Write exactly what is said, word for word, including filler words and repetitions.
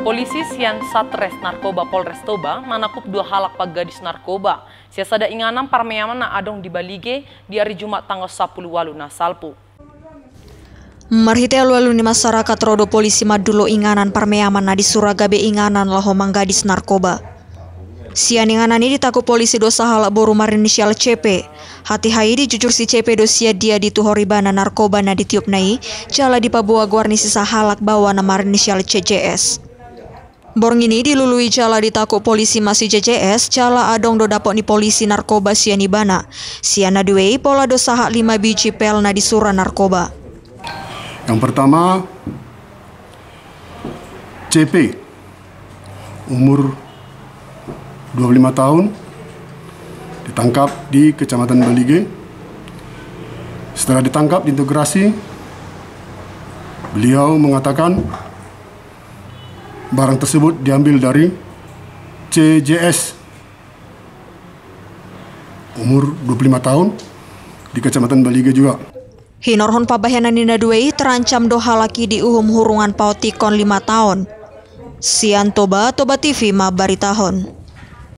Polisi sian Satres Narkoba Polres Toba manangkup dua halak panggadis narkoba sian sada inganan parmeaman na adong di Balige di ari Jumat tanggal sampulu ualu na salpu. Marhite alualu ni masyarakat ro do polisi mandulo inganan parmeaman na disura gabe inganan laho manggadis narkoba. Sian inganan i ditangkup polisi do sahalak boru marinisial C P. Hatiha i dijujur si C P do sian dia dituhor ibana narkoba na ditiupna i, jala dipaboa goar ni si sahalak baoa na marinisial C J S. Borngin i dilului jala ditangkup polisi ma si C J S, jala adong do dapot ni polisi narkoba sian ibana. Sian na dua i pola do sahat lima biji pel na disura narkoba. Yang pertama, C P, umur dua puluh lima tahun, ditangkap di Kecamatan Balige. Setelah ditangkap, diinterogasi, beliau mengatakan barang tersebut diambil dari C J S, umur dua puluh lima tahun, di Kecamatan Balige juga. Hinorhon pambahenan ni na dua i, terancam do halak i diuhum hurungan paotikon lima taon. Sian Toba, Toba T V mambaritahon.